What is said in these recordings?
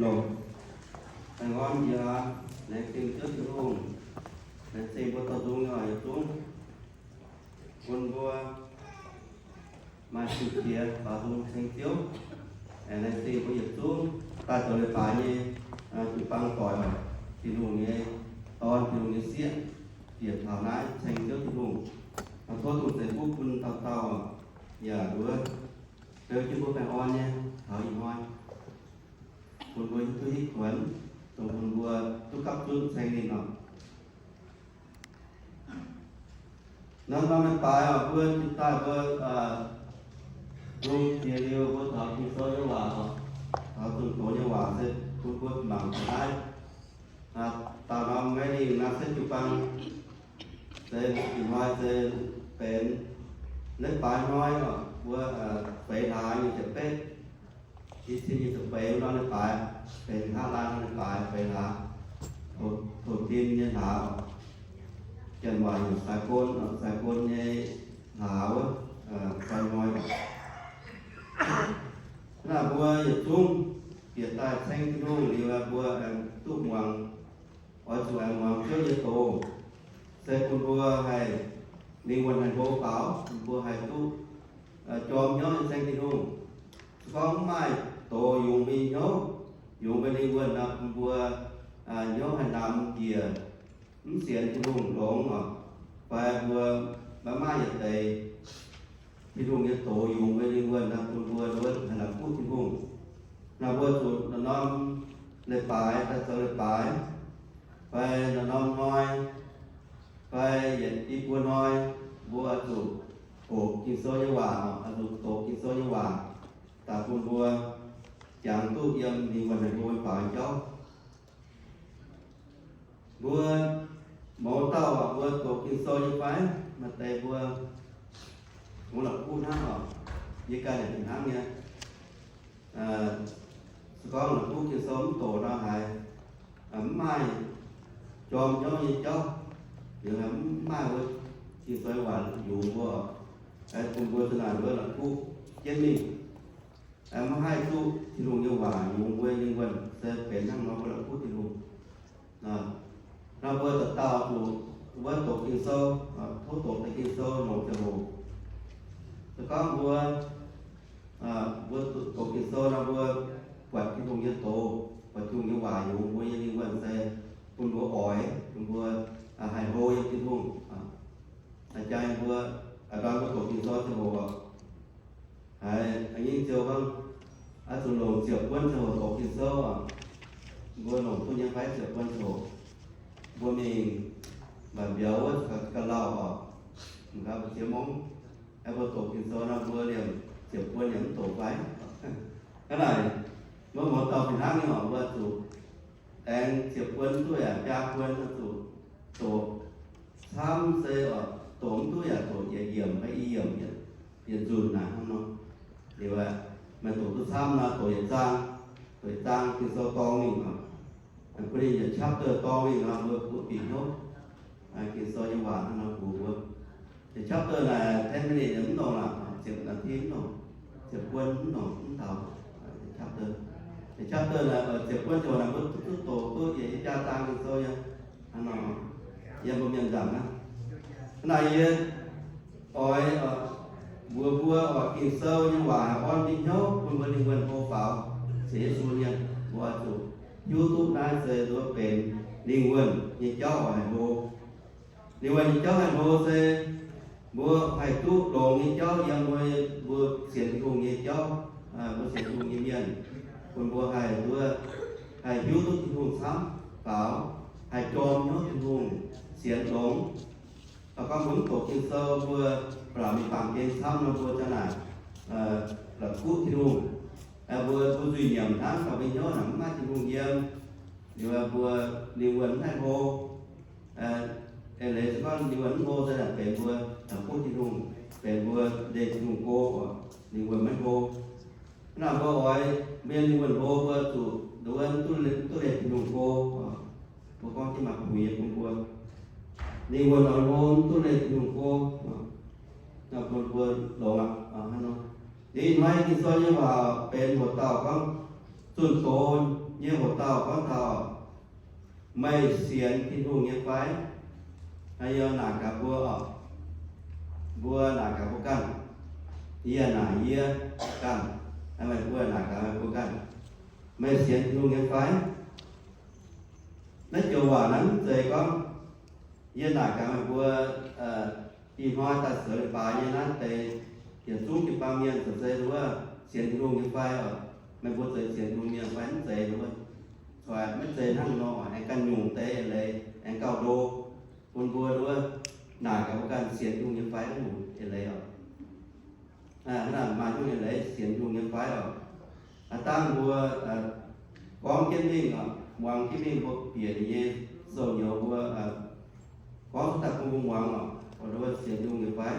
Longc baengh orn jiex aqv. Laengz zingh Ziouv Tin-Hungh. Laengz zingh mbuo dauh nzung nyei oix yietc zungv bun mbuo maaih sin-qiex baaux nzung ceng Ziouv. Aengx laengz zingh mbuo yietc zungv daaih zoux leiz-baaix nyei jiu-baang doic, Tin-Hungh nyei dorn, Tin-Hungh nyei sieqv, bieqc taux naaiv ceng Ziouv Tin-Hungh. Tov dongh zeiz fuqv bun dauh dauh yaac nduov beu jienv mbuo baengh orn nyei taux ih hnoi, bun mbuo hiuv duqv hitv kuonx, dongh bun mbuo duqv gapv zunv ceng ninh oc. Naaiv norm leiz-baaix oc, mbuo jiex daaih mbuo nzung jiex liuz mbuo taux Ging-Sou nyei waac oc, taux zunh doz nyei waac se bun mbuo mangc gaax naaiv. Daauh norm maiv lingh naaiv se jiu-baang, se ih hnoi se benx leiz-baaix hnoi oc, mbuo feix hlaax nyic ziepc betv, i cin nyic ziepc feix norm leiz-baaix, benx hnangv laai norm leiz-baaix feix hlaax, Toqc Tin nyei hlaax, janx waac heuc สากล, สากล nyei hlaax wuov, fai hnoi. Naaiv mbuo yietc zungv bieqc daaih ceng Tin-Hungh liuz, mbuo aengx duqv muangx, oix zuqc aengx muangx Ziouv nyei doz, se bun mbuo haih lingh wuonh haih hlo faaux, bun mbuo haih duqv jorm hnyouv nyei ceng Tin-Hungh. Se gorngv mv maaih doz yungz mbuo nyei hnyouv, yungz mbuo lingh wuonh nor, bun mbuo hnyouv haih namx njiec, mv sienx Tin-Hungh longx oc, fai mbuo maiv maaih yietc deix Tin-Hungh nyei doz yungz mbuo lingh wuonh nor, bun mbuo nduov haih la'kuqv Tin-Hungh. Naaiv mbuo zuqc norm-norm leiz-baaix daaih zoux leiz-baaix, fai norm-norm hnoi, fai yietc i buo hnoi, mbuo oix zuqc hoqc Ging-Sou nyei waac, oix zuqc doqc Ging-Sou nyei waac, daaih bun mbuo jangx duqv yiem lingh wuonh haih hlo nyei faaux nyei jauv. Mbuo mouz dauh oc, mbuo doqc Ging-Sou nyei fai? Maaih deix mbuo, mbuo la'kuqv hnangv oc. Yie ganh yaac fih hnangv nyei. Se gorngv la'kuqv Ging-Sou mv doqc nor haiz mv maaih jorm hnyouv nyei jauv, liuz haiz mv maaih wuov Ging-Sou waac yungz mbuo oc. Bun mbuo za'naaic mbuo la'kuqv jienv mingh. Maiv haih duqv Tin-Hungh nyei waac yungz mbuo lingh wuonh se benx hnangv nor mbuo la'kuqv Tin-Hungh. Nor mbuo dauh dauh zuqc wuov doqc Ging-Sou, tov doqc deix Ging-Sou longc ziangh hoc. Se gorngv mbuo, mbuo doqc Ging-Sou nor mbuo buatc Tin-Hungh nyei doz, buatc Tin-Hungh nyei waac yungz mbuo nyei lingh wuonh se bun mbuo oix, bun mbuo haih hlo yiem Tin-Hungh. A'jang mbuo, a'ndorm mbuo doqc Ging-Sou ziangh hoc oc. Haiz a'nyungc ziouc gorngv, oix zuqc longc ziepc buonv ziangh hoc doqc Ging-Sou oc. Mbuo longc duqv nyei fai ziepc buonv ziangh hoc? Mbuo mingh mbatc mbiauz wuov ga'lauh oc, m'gaax mbu'ziex mungv, aengx mbuo doqc Ging-Sou nor mbuo liemh ziepc buonv yaac mv doqc fai? Hnangv naaic, mbuo mouz dauh fih hnangv nyei oc, mbuo zuqc aengx ziepc buonv duqv yaac biaa buonv zuqc doqc camv se oc, doqc mv duqv yaac doqc yietc yiemc fai i yiemc yietc nzunc naaic hnangv nor. Liuz aeqv, maaih doqc duqv camv nor doqc yietc zaang, doqc yietc zaang Ging-Sou dorng mingh oc. Bun ninh yietc chapter dorng mingh nor mbuo bieqc hnyouv Ging-Sou nyei waac hnangv nor bun mbuo. Yietc chapter naaic ten minutes yaac mv longc lorqc, ziepc naaiv ti mv longc, ziepc buonv mv longc mv taux. Yietc chapter, yietc chapter naaic ziepc buonv ziangh hoc naaic mbuo duqv doqc duqv yietc i jaa zaang Ging-Sou nyei. Hnangv nor, yiem mbuo mienh nzangc naaiv. Hnangv naaic yie oix mbuox mbuo oc, Ging-Sou nyei waac haih orn mbuo nyei hnyouv, bun mbuo lingh wuonh hlo faaux sienx Yesu mienh. Mbuo oix zuqc hiuv duqv naaiv se nduov benx lingh wuonh nyei jauv oix haih hlo. Lingh wuonh nyei jauv haih hlo se mbuo haih duqv longx nyei jauv yiem mbuo, mbuo sienx Tin-Hungh nyei jauv, mbuo sienx Tin-Hungh nyei mienh, bun mbuo haih nduov, haih hiuv duqv Tin-Hungh camv faaux, haih jorm hnyouv Tin-Hungh, sienx longx. Gorngv mbuo mv doqc Ging-Sou, mbuo ba'laqc mingh baamh gen camv nor, mbuo za'naaic la'kuqv Tin-Hungh. Mbuo, mbuo nzuih nyiemc hnangv, mbuo hnyouv naaic mv maaih Tin-Hungh yiem, liuz mbuo lingh wuonh mv haih hlo. Eix leiz se gorngv lingh wuonh mv hlo se naaic benx mbuo la'kuqv Tin-Hungh, benx mbuo leih Tin-Hungh go, lingh wuonh maiv hlo. Hnangv naaic mbuo oix mbuo nyei lingh wuonh hlo, mbuo zuqc nduov duqv leih Tin-Hungh go. Mbuo gorngv jienv maaih puix nyei bun mbuo, lingh wuonh oix hlo mv duqv leih Tin-Hungh go, bun mbuo longx aqv. Hnangv nor, ih hnoi Ging-Sou nyei waac benx hoc dauh gorngv, zunh doz nyei hoc dauh gorngv taux, meih sienx Tin-Hungh nyei fai? Naaiv yie naaic gaax mbuo oc, mbuo naaic gaax mbuo ganh, yie naaic yie ganh, meih mbuo naaic gaax meih mbuo ganh, meih sienx Tin-Hungh nyei fai? Naaiv joux waac naaiv mv zeiz gorngv yie naaic gaax meih mbuo, ih hnoi daaih zoux leiz-baaix nyei naaiv deix yietc zungv jiu-baang mienh zoux se nduov sienx Tin-Hungh nyei fai oc. Meih mbuo zeiz sienx Tin-Hungh mienh fai mv zeiz nduov? Corc maiv zeiz hnangv nor, aengx ganh nyungc deix eix leiz, aengx gauh ndo bun mbuo nduov naaic gaax mbuo ganh sienx Tin-Hungh nyei fai nyungc eix leiz oc. Hnangv naaic maaih nyungc eix leiz sienx Tin-Hungh nyei fai oc. Aav dangh mbuo gorngv jienv mingh oc, muangx jienv mingh mbuo bieqc ninh nyei sou nyouz mbuo gorngv daaih bun mbuo muangx oc, mbuo sienx Tin-Hungh nyei fai?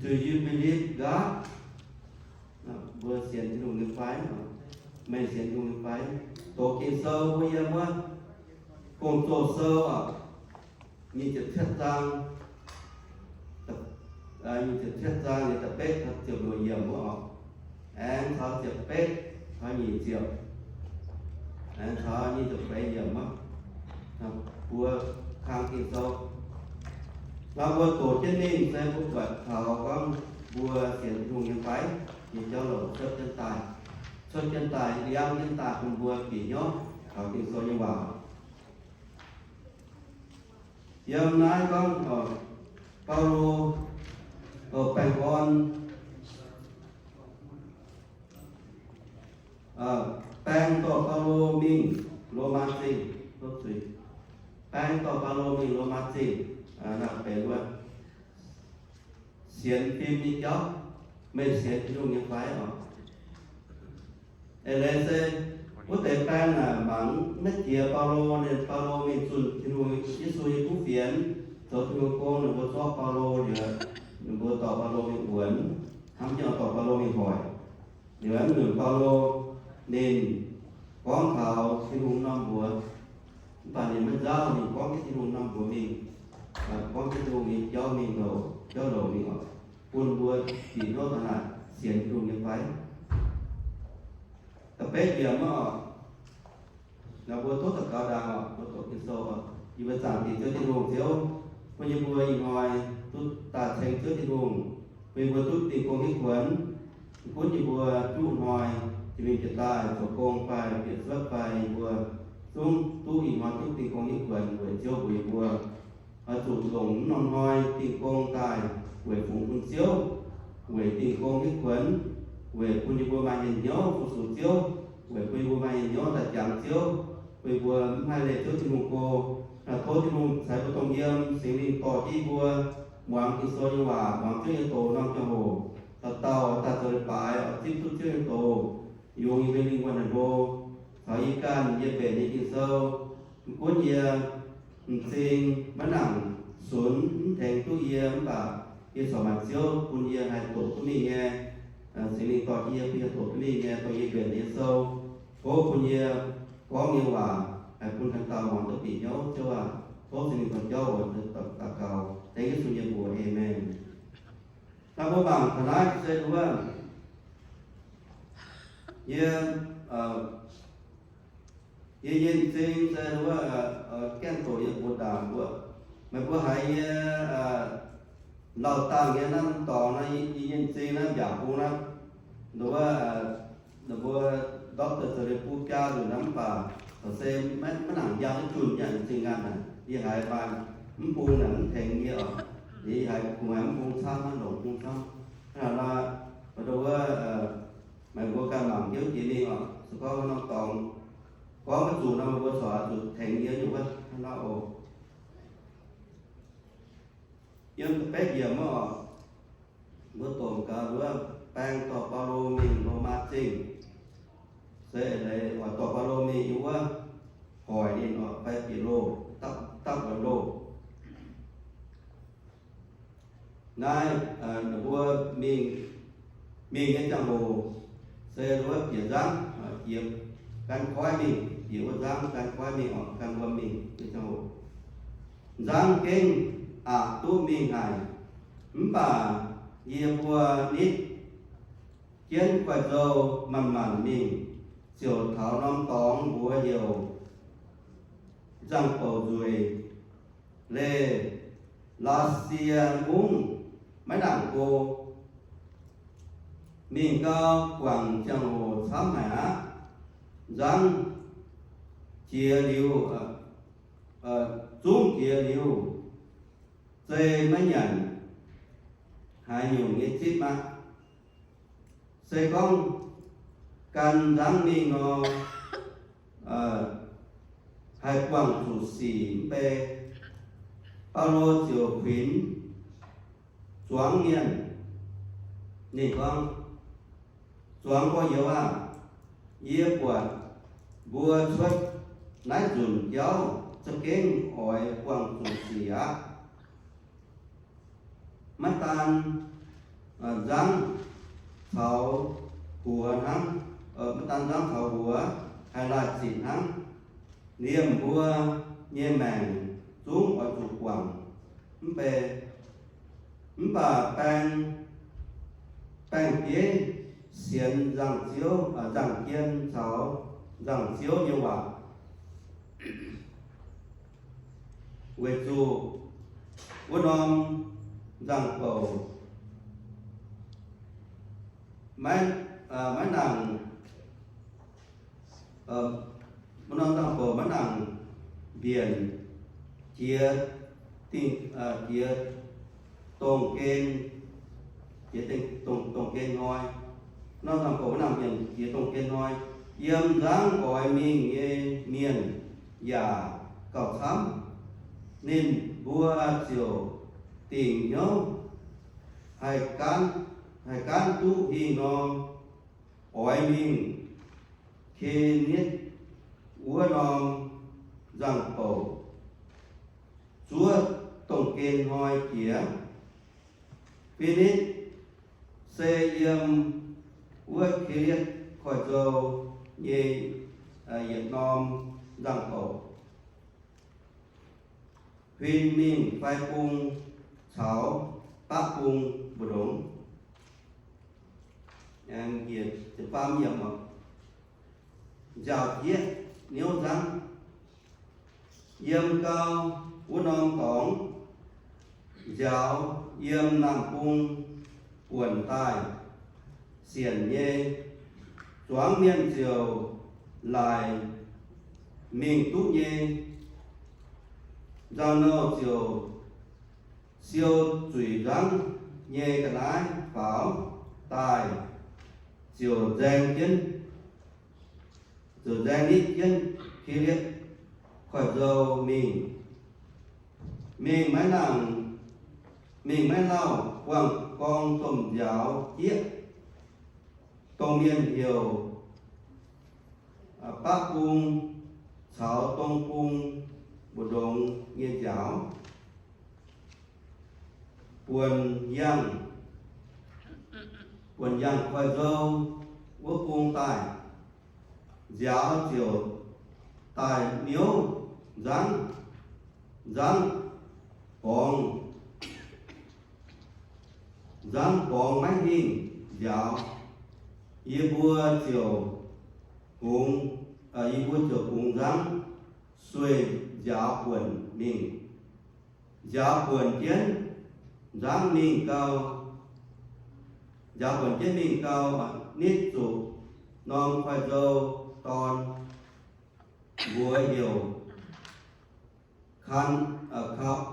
Do you believe God? Mbuo sienx Tin-Hungh nyei fai? Meih sienx Tin-Hungh nyei fai? Doqc Ging-Sou mbuo yiem wuov Gong-Zoh Sou oc, nyic ziepc cietv zaang, nyic ziepc cietv zaang nyei da'betv taux ziepc luoqc yiemc wuov oc. Aengx caux ziepc betv taux nyic ziepc, aengx caux nyic ziepc feix yiemc wuov, mbuo kang Ging-Sou. Nor mbuo doqc jienv mingh se mbuo buatc taux gorngv mbuo sienx Tin-Hungh nyei fai nyei jauv louc cuotv jienv daaih, cuotv jienv daaih, liangv jienv daaih bun mbuo bieqc hnyouv taux Ging-Sou nyei waac. Yiem naaiv gorngv, Baulo, baengh orn, baeng dorh Baulo mingh Lomaa Zingh, baeng dorh Baulo mingh Lomaa Zingh, naaiv benx wuov sienx fim nyei jauv, meih sienx Tin-Hungh nyei fai oc? Eix leiz se wuov deix baeng naaic mangc maiv jiex Baulo, ninh Baulo mingh zunh Tin-Hungh Yesu nyei kuv fienx, zoux Tin-Hungh gong, ninh mbuo zorqv Baulo liuz, ninh mbuo dorh Baulo mingh wuonx, hnamv jienv dorh Baulo mingh hoic. Liuz aengx nzunc Baulo ninh gorngv taux Tin-Hungh norm mbuox, mv baac ninh maiv nzauh, ninh gorngv jienv Tin-Hungh norm mbuox mingh, gorngv jienv Tin-Hungh nyei jauv mingh louc, jauv louc mingh oc, bun mbuo bieqc hnyouv taux naaic sienx Tin-Hungh nyei fai. Da'betv yiemc oc, naaiv mbuo tov daux gaux ndaangc oc, mbuo doqc Ging-Sou oc. Yie mbuo zaangc Diex Ziouv Tin-Hungh, Ziouv, bun yie mbuo ih hnoi duqv daaih ceng Ziouv Tin-Hungh, bun yie mbuo duqv dingh gong hitv kuonx. Mv gunv yie mbuo juqv hnoi jiex mingh jiex daaih zoux gong fai bieqc cuotv fai, yie mbuo zungv duqv ih hnoi duqv dingh gong hitv kuonx weic Ziouv mbuox yie mbuo oix zuqc longc mv norm hnoi dingh gong daaih weic fungx bun Ziouv, weic dingh gong hitv kuonx, weic bun yie mbuo maaih hnyouv fu-sux Ziouv, weic bun yie mbuo maaih hnyouv daaih jangx Ziouv, bun yie mbuo mv haih leih Ziouv Tin-Hungh go. Tov Tin-Hungh ceix mbuo dongh yiem, Singx Lingh dorh jienv yie mbuo muangx Ging-Sou nyei waac, muangx Ziouv nyei doz norm ziangh hoc, dauh dauh daaih zoux leiz-baaix oix zipv duqv Ziouv nyei doz, yungz yie mbuo nyei lingh wuonh haaix hlo. Caux yie ganh yie mbenc nyei Ging-Sou, mv gunv yie m'zing maiv nangc sunx mv tengx duqv yie, mv baac yie corc maanc Ziouv bun yie haih doqc duqv mingh nyei. Singx Lingh dorh jienv yie bun yie doqc duqv mingh nyei, dongh yie mbenc nyei sou. Tov bun yie gorngv nyei waac haih bun ganh dauh muangx duqv bieqc hnyouv. Ziouv aac, tov Singx Lingh dorh jauv oc. Daux gaux dengv Yesu nyei mbuox. Aamen. Naaiv mbuo mangc taux naaiv se wuov, yie, yie nyei m'zing se wuov, gaengh doqc yie mbuox ndaangc mbuo, meih mbuo haiz yie lauh dangh nyei naaiv dorngx naaiv, yie nyei m'zing naaiv mbiaauc bung naaiv, wuov, mbuo doctor zoux liuz bung biaa nzunc naaiv mv baac se maiv nangc njang junh nyei m'zing nganh naaic. Yie haiz maaih mv bung naaic mv tengx yie oc. Yie haiz kungx haiz mv bung camv, maiv longc bung camv. Hnangv naaiv nor, wuov, meih mbuo ganh mangc hnyouv jiex mingh oc. Se gorngv norm dorngx gorngv maiv zuqc nor, meih mbuo corc zuqc tengx yie nyungc wuov. Hnangv naaiv oc. Yiem da'betv yiemc wuov oc, mbuo doqc gaax wuov, baeng dorh Baulo mingh Lomaa Zingh. Se eix leiz oix dorh Baulo mingh yiem wuov hoic ninh oc, fai bieqc loh, dapv wuonx loh. Naaiv ninh mbuo mingh, mingh nyei ziangh hoc se wuov bieqc nzangv, jiex gan koiv mingh, bieqc wuov nzangv gan koiv mingh oc, gan wuom mingh nyei ziangh hoc. Nzangv gengh aqc duqv mingh haic, mv baac yie mbuo nitv jienv guaix nzou manc-manc mingh, ziouc taux norm dorngx mbuox heuc Nzangc-Bouc Nzueic, Leih Lasie Mungv maiv nangc go. Mingh gau guangc ziangh hoc camv haic aqv. Nzangv jiex liuz, zungv jiex liuz, zei maiv nyanc haaix nyungc nyei zipv aqv. Se gorngv gan nzangv mingh nor, haih buangh zuqc sic mv bei. Baulo ziouc kuinx zuangx mienh. Ninh gorngv, Zuangx gorx-youz aah! Yie buatc mbuo cuotv naaiv nzunc jauv za'gengh oix buangh zuqc sic aqv. Maiv daan nzangv caux huox hnangv, maiv daan nzangv caux huox haih laaih zitc hnangv. Liemh mbuo nyei maengc zungv oix zuqc guangc mv bei. Mv baac baeng, baeng-bieiv sienx nzangc-ziouv, nzangc-jien caux nzangc-ziouv nyei waac, weic zuqc wuov norm nzangc-bouc maiv, maiv nangc, wuov norm nzangc-bouc maiv nangc mbienc jiex dingh, jiex dongh gen, jiex dongh, dongh gen hnoi. Norm nzangc-bouc maiv nangc mbienc jiex dongh gen hnoi. Yiem nzangv oix mingh nyei mienh yaac gauh camv. Ninh mbuo ziouc dingc hnyouv haih gaanv, haih gaanv duqv hingh nor, oix mingh Ke^nitv wuov norm nzangc-bouc zuov dongh gen hnoi jiex. Fi^nitv se yiem wuov Ke^lietv Koiv-Nzou nyei yietc norm nzangc-bouc. Huin mingh fai bung caux baqv bung mbu'ndongx. Nziaaux jieqv niouv nzangv. Yiem gau wuov norm dorngx, nziaaux yiem naamh bung buonc daaih sienc nyei, zuangx mienh ziouc laaic mingh duqv nyei. Nzauh nouh ziouc siou zuic nzangv nyei ga'naaiv faaux daaih, ziouc nzaeng jienv, ziouc nzaeng nitv jienv Ke^lietv Koiv-Nzou mingh. Mingh maiv nangc, mingh maiv lauh buangh gorngv domh nziaaux jieqv, dongh mienh heuc baqv bung caux dong bung mbu'ndongx nyei nziaaux. Buonc yangh, buonc yangh Koiv-Nzou wuov bung daaih, nziaaux ziouc daaih niouv nzangv, nzangv borngz, nzangv borngz maiv hingh nziaaux. Yie mbuo ziouc bungx, yie mbuo ziouc bungx nzangv sueih nziaaux buonc mingh. Nziaaux buonc jienv nzangv mingh gau, nziaaux buonc jienv mingh gau, nitv zuqc norm Koiv-Nzou dorn, mbuox heuc Kau,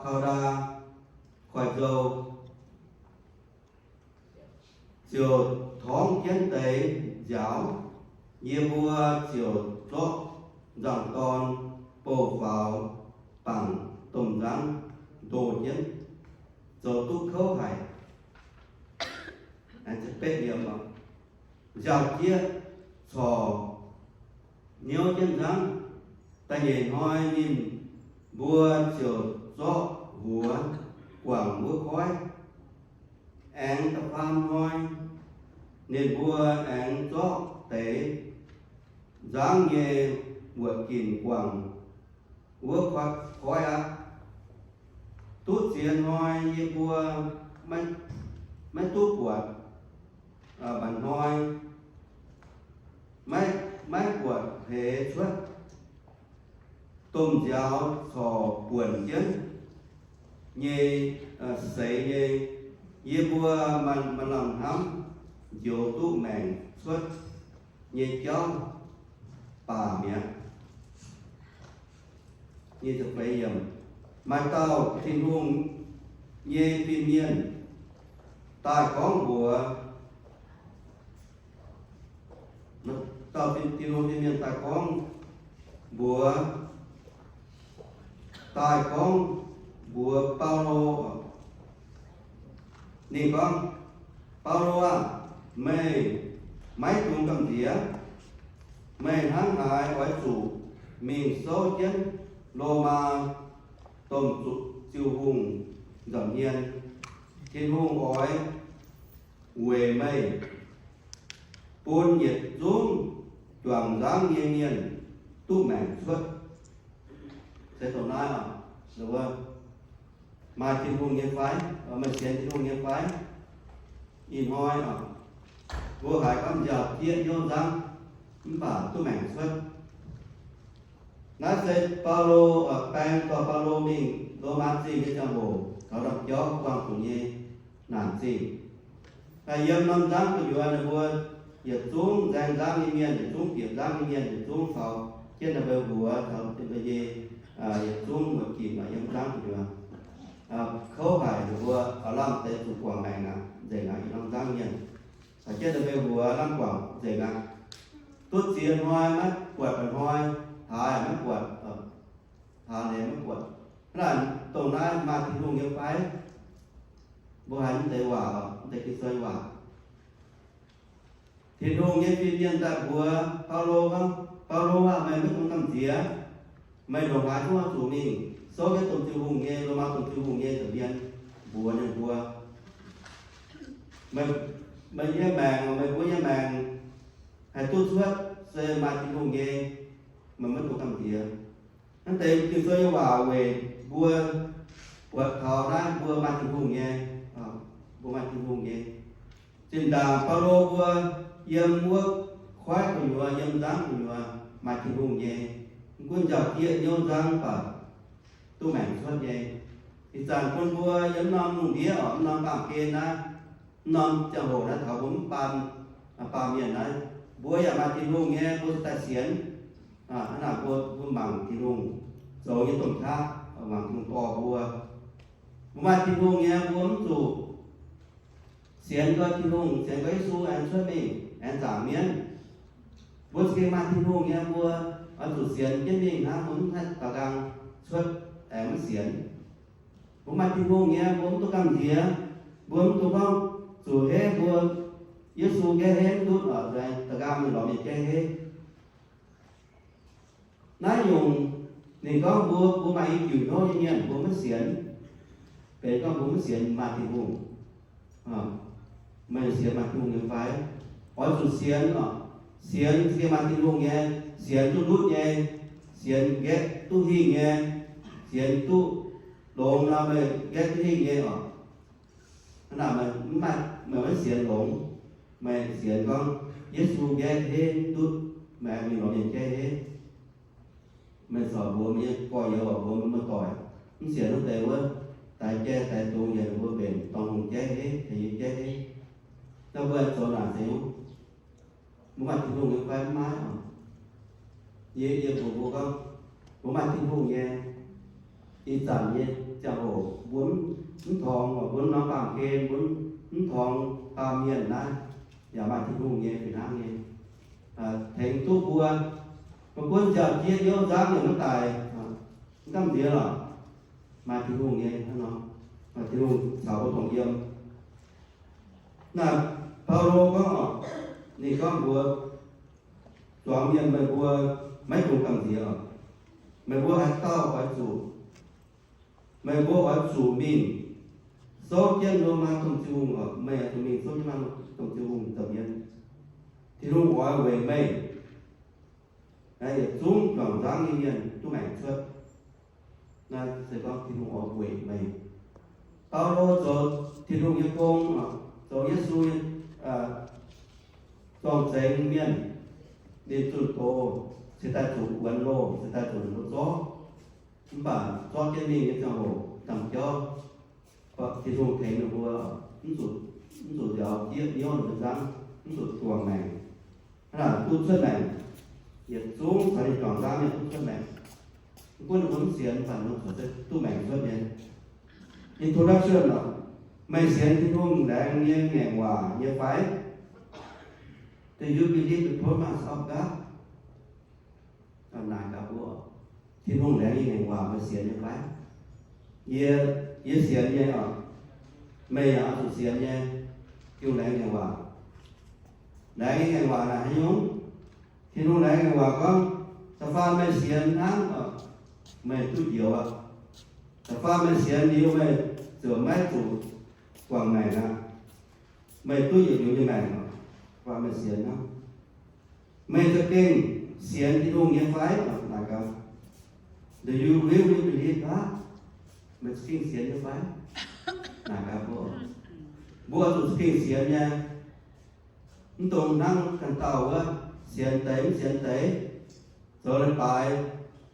Kau^ndaa Koiv-Nzou, ziouc torngv jienv deix nziaaux. Yie mbuo ziouc zorqv nzangc-dorn bouh faaux bangc domh nzangv ndoh jienv, zoux duqv kouv haic. Nziaaux-jieqv corc niouv jienv nzangv. Da'nyeic hnoi ninh mbuo ziouc zorqv huox guangc wuov koiv. Aengx da'faam hnoi ninh mbuo aengx zorqv deix nzangv nyei wuoqc ginc guangc wuov koiv aqv. Duqv ziex hnoi yie mbuo maiv duqv buatc mba'hnoi maiv, maiv buatc hleix cuotv. Domh nziaaux corc buonc jienv nyei, seix nyei. Yie mbuo maaih, maaih norm hnamv njoux duqv maengc cuotv nyei jauv baac mi'aqv. Maaih dauh Tin-Hungh nyei fin-mienh daaih gorngv mbuox, dauh Tin-Hungh fin-mienh daaih gorngv mbuox, daaih gorngv mbuox Baulo. Ninh gorngv, Baulo aah! Meih maiv dungx gamh nziex. Meih hnangv haaix oix zuqc mingh souv jienv Lomaa domh ziu-hungh nza'hmien. Tin-Hungh oix weic meih bun yietc zungv juangc nzangv nyei mienh duqv maengc cuotv. Se dongh naaiv oc, maaih Tin-Hungh nyei fai? Meih sienx Tin-Hungh nyei fai? Ih hnoi oc, mbuo haiz gorngv nziaaux-jieqv hnyouv nzangv mv baac duqv maengc cuotv. Naaiv se Baulo, baeng dorh Baulo mingh Lomaa Zingh nyei ziangh hoc taux ndau-jauv buangh zuqc nyei naanc zingh. Yiem norm nzangv gu'nyuoz ninh mbuo yietc zungv nzaeng nzangv nyei mienh, yietc zungv bieqc nzangv nyei mienh, yietc zungv faaux jienv ninh mbuo mbuox taux ninh mbuo nyei, yietc zungv muoz-ginc yiem nzangv gu'nyuoz. Kouv haic, ninh mbuo lamh deix zuqc guangc maengc aqv, nzengc aqv, yietc norm nzangv mienh. Caux jienv ninh mbuo mbuox lamh guangc nzengc aqv. Duqv ziex hnoi maiv buatc mba'hnoi, hlaax maiv buatc, hlaax neix maiv buatc. Hnangv naaic dongh naaiv maaih Tin-Hungh nyei fai? Mbuo haiz mv deix waac, mv deix Ging-Sou nyei waac. Tin-Hungh nyei fin-mienh daaih mbuox Baulo gorngv, Baulo aah! Meih maiv dungx gamh nziex. Meih ndongc haaix zungv oix zuqc mingh souv jienv domh ziu-hungh nyei, Lomaa domh ziu-hungh nyei nza'hmien mbuox ninh mbuo, meih nyei maengc, meih mbuo nyei maengc haih duqv cuotv se maaih Tin-Hungh nyei. Meih maiv dungx gamh nziex. Naaiv deix Ging-Sou nyei waac weic mbuo buatc taux naaiv mbuo maaih Tin-Hungh nyei, mbuo maaih Tin-Hungh nyei. Zinh ndaangc Baulo mbuo yiem wuov koiv gu'nyuoz, yiem nzangv gu'nyuoz maaih Tin-Hungh nyei. Mv gunv nziaaux-jieqv hnyouv nzangv mv baac duqv maengc cuotv nyei. Ih zanc bun mbuo yiem norm lungh ndiev oc, norm baamh gen naaiv, norm ziangh hoc naaiv taux mbuo mv baamh, baamh mienh naaiv, mbuo yaac maaih Tin-Hungh nyei, mbuo daaih sienx. Hnangv naaic mbuo, mbuo mangc Tin-Hungh zoux nyei domh qaqv, mangc Tin-Hungh dorh mbuo. Mbuo maaih Tin-Hungh nyei, mbuo mv zuqc sienx gau Tin-Hungh, sienx gau Yesu aengx cuotv mingh, aengx zaangc mienv. Mbuo za'gengh maaih Tin-Hungh nyei, mbuo oix zuqc sienx jienv mingh hnangv, mbuo mv haih daux nqaang cuotv aengx maiv sienx. Mbuo maaih Tin-Hungh nyei, mbuo mv duqv gamh nziex. Mbuo mv dungx gorngv zuqc heiv mbuo, Yesu nqaeqv heiv mv ndutv oc, daux nqaang mingh lorz mienh nqaeqv heiv. Naaiv nyungc ninh gorngv mbuo, mbuo maaih i diuc hnyouv nyei mienh mbuo maiv sienx, benx gorngv mbuo maiv sienx maaih Tin-Hungh. Meih sienx maaih Tin-Hungh nyei fai? Oix zuqc sienx oc. Sienx za'gengh maaih Tin-Hungh nyei, sienx duqv ndutv nyei, sienx nqaeqv duqv hingh nyei, sienx duqv longx nor meih nqaeqv duqv hingh nyei oc. Hnangv naaic meih mv maaih, meih maiv sienx longx. Meih sienx gorngv Yesu nqaeqv heiv mv ndutv, meih aengx mingh lorz mienh nqaeqv heiv. Meih corc mbuox meih nyei gorx-youz, mbuox meih muoz-doic, mv sienx wuov deix wuov, daix jai daix dungz yaac mbuo mbenc dorngh lungh nqaeqv heiv, tengx yie nqaeqv heiv. Naaiv mbuo zoux naaic se mbuo maaih Tin-Hungh nyei fai? Mv maaih oc. Yie, yie mbuox mbuo gorngv, mbuo maaih Tin-Hungh nyei. Ih zanc nyei ziangh hoc mbuo mv torngx, mbuo norm baamh gen, mbuo mv torngx baamh mienh naaiv, yaac maaih Tin-Hungh nyei fih hnangv nyei. Tengx duqv mbuo, maiv gunv nziaaux-jieqv hnyouv nzangv yaac maiv daic, mv gamh nziex lorqc. Maaih Tin-Hungh nyei hnangv nor, maaih Tin-Hungh caux mbuo dongh yiem. Naaiv Baulo gorngv oc, ninh gorngv mbuox zuangx mienh, meih mbuo maiv dungx gamh nziex oc. Meih mbuo haaix dauh oix zuqc, meih mbuo oix zuqc mingh souv jienv Lomaa domh ziu-hungh oc. Meih oix zuqc mingh souv jienv Lomaa domh ziu-hungh nza'hmien. Tin-Hungh oix weic meih yietc zungv juangc nzangv nyei mienh duqv maengc cuotv. Naaiv se gorngv Tin-Hungh oix weic meih. Baulo zoux Tin-Hungh nyei gong, zoux Yesu nyei, zorng-zengx mienh, ninh zunh doz se daaih zuqc wuonx loh, se daaih zuqc mbuo zorqv. Mv baac zorqv jienv mingh nyei ziangh hoc, ndaamv-jauv Tin-Hungh tengx ninh mbuo mv zuqc, mv zuqc nziaaux jieqv hnyouv ninh mbuo nzangv, mv zuqc guangc maengc. Hnangv naaic duqv cuotv maengc, yietc zungv caux ninh juangc nzangv mienh duqv cuotv maengc. Mv gunv ninh mbuo mv sienx, mv baac ninh mbuo corc duqv maengc cuotv nyei. Introduction oc. Meih sienx Tin-Hungh laengz nyei ngaengc waac nyei fai? Do you believe the promise of God? Naaic gaax mbuo, Tin-Hungh laengz nyei ngaengc waac meih sienx nyei fai? Yie, yie sienx nyei oc. Meih yaac oix zuqc sienx nyei. Tin-Hungh laengz ngaengc waac. Laengz nyei ngaengc waac naaic haaix nyungc? Tin-Hungh laengz ngaengc waac gorngv, da'faanh meih sienx hnangv, meih duqv njoux aqv. Da'faanh meih sienx liuz meih ziouc maiv zuqc guangc maengc aqv. Meih duqv yietc liuz nyei maengc oc. Da'faanh meih sienx hnangv. Meih za'gengh sienx Tin-Hungh nyei fai? Naaic gaax, do you really believe that? Meih za'gengh sienx nyei fai? Naaic gaax mbuo, mbuo zuqc za'gengh sienx nyei. Mv dungx hnangv ganh dauh wuov, sienx deix mv sienx deix, zoux leiz-baaix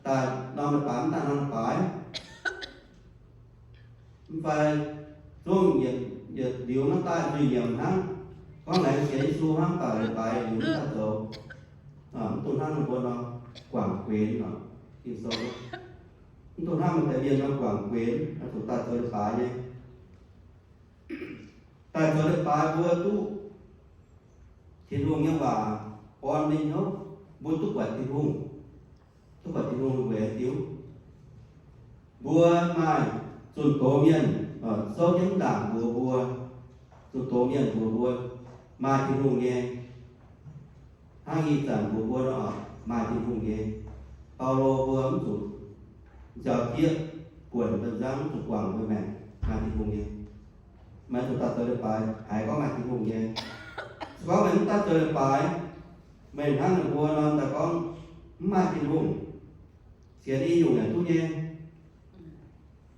daaih norm leiz-baaix, mv daaih norm leiz-baaix. Mv fai zungv yietc, yietc liuz maiv daaih nzuih nyiemc hnangv, gorngv laengz sienx Yesu hnangv, daaih leiz-baaix liuz maiv daaih zoux. Mv dungx hnangv ninh mbuo nor guangc guenx oc. Ging-Sou, mv dungx hnangv maaih deix mienh nor guangc guenx, oix zuqc daaih zoux leiz-baaix nyei. Daaih zoux leiz-baaix mbuo duqv Tin-Hungh nyei waac orn ninh hnyouv, mbuo duqv buatc Tin-Hungh, duqv buatc Tin-Hungh weic haaix diuc? Mbuo maaih zunh doz mienh, souv jienv mv ndaangc mbuox mbuo, zunh doz mienh mbuox mbuo maaih Tin-Hungh nyei. Hnangv ih zanc mbuox mbuo nor, maaih Tin-Hungh nyei. Baulo mbuo mv zuqc nziaaux jieqv buonc mbuo nzangv, mv zuqc guangc mbuo maengc, maaih Tin-Hungh nyei. Meih zuqc daaih zoux leiz-baaix haiz gorngv maaih Tin-Hungh nyei. Se gorngv meih mv daaih zoux leiz-baaix, meih hnangv ninh mbuo nor daaih gorngv mv maaih Tin-Hungh. Sienx i nyungc yaac duqv nyei.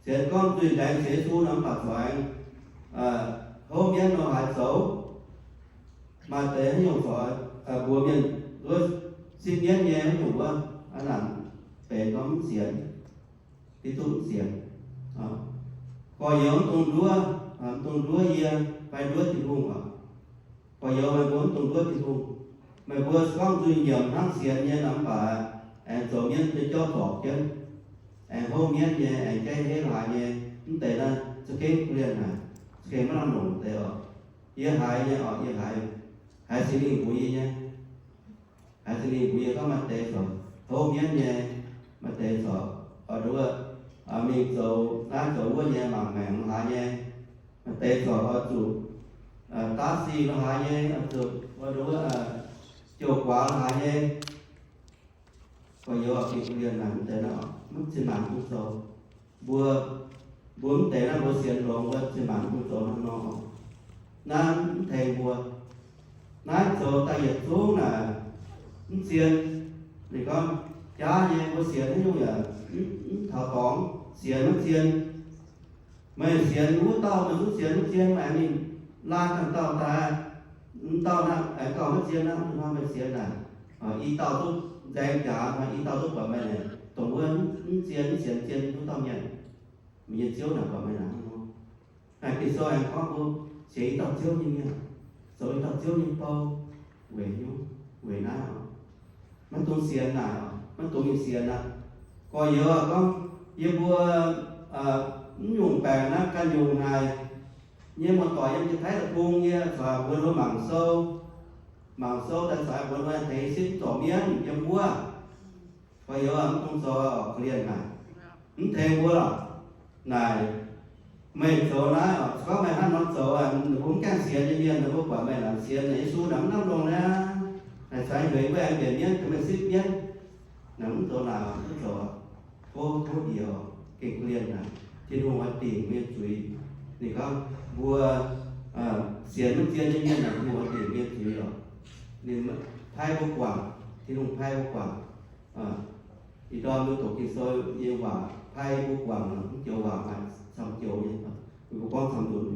Sienx gorngv zuiz-laengz sienx Yesu nor mv baac corc aengx houv mienv nor haaix zoux. Maaih deix haaix nyungc corc mbuox mienh wuov sipv mienv nyei haaix nyungc wuov, aav nanc benx gorngv mv sienx, hiuv duqv mv sienx. Gorx-youz mv dungx nduov, mv dungx nduov yie fai nduov Tin-Hungh oc. Gorx-youz meih mbuo mv dungx nduov Tin-Hungh. Meih mbuo se gorngv nzuih nyiemc hnangv sienx nyei nor mv baac aengx zoux mienv nyei jauv zorpc jienv, aengx houv mienv nyei, aengx jaiv heiv laaix nyei, mv deix naaiv za'gengh kuv lienh haic, za'gengh maiv lamh longc deix oc. Yie haiz nyei oc, yie haiz, haiz Singx Lingh mbuox yie nyei. Haiz Singx Lingh mbuox yie gorngv maaih deix corc houv mienv nyei, maaih deix corc oix nduov, mingh zoux naaiv zoux wuov nyei, mangc maengc laaix nyei, maaih deix corc oix zuqc daav sih laaix nyei, oix zuqc oix nduov, jouh guaax laaix nyei. Gorx-youz oc, Singx Lingh naaic mv deix naaiv oc, mv cin-maanc mv dungx zoux. Mbuo, mbuo mv deix naaiv mbuo sienx longx, mbuo cin-maanc mv dungx zoux hnangv nor oc. Naaiv mv tengx mbuo. Naaiv zoux daaih yietc zungv naaic mv zien. Ninh gorngv jaav nyei, mbuo sienx haaix nyungc yaac mv taux dorngx, sienx maiv zien. Meih sienx wuov dauh, meih zungv sienx maiv zien, meih aengx mingh laanh ganh dauh daaih, wuov dauh naaiv aengx gauh maiv zien aqv. Hnangv meih sienx naaic, i dauh duqv nzaeng jaax, i dauh duqv buatc meih naaic, dongh wuov mv zien, mv sienx zien wuov dauh mienh, meih nyei Ziouv naaic buatc meih naaic hnangv nor. Naaic Ging-Sou aengx gorngv mbuo sienx i dauh Ziouv nyei mienh, zoux i dauh Ziouv nyei bou, weic hnyouv, weic naaiv oc. Maiv dungx sienx naaic oc, maiv dungx mingh sienx aqv. Gorx-youz gorngv, yie mbuo mv nyungc baengc naaiv ganh nyungc haic nyei, muoz-doic yiem Janx-Taiv deic-bung nyei, corc mbuox mbuo mangc sou, mangc sou daaih corc mbuox mbuo tengx sipv zorc mienv yiem wuov. Gorx-youz mv dungx zoux oc, korv-lienh naaic, mv tengx mbuo lorqc. Naaic, meih zoux naaiv oc, se gorngv meih hnangv nor zoux, ninh mbuo mv gaengh sienx nyei mienh, ninh mbuo buatc meih naaic sienx naaic Yesu naaic mv lamh longc naaiv, naaic caux heuc mbuo aengx mbienc mienv, tengx meih sipv mienv. Naaic mv zoux naaic oc, mv zoux oc. Tov, tov ndie oc, gengh korv-lienh naaic, Tin-Hungh oix dingc mbuo nyei zuiz. Ninh gorngv mbuo sienx maiv zien nyei mienh naaic, Tin-Hungh oix dingc mbuo nyei zuiz oc. Ninh paaiv mbuo guangc, Tin-Hungh paaiv mbuo guangc. Ih ndorm mbuo doqc Ging-Sou nyei waac paaiv mbuo guangc, mv joux waac maaih camv joux nyei, mbuo gorngv camv nzunc.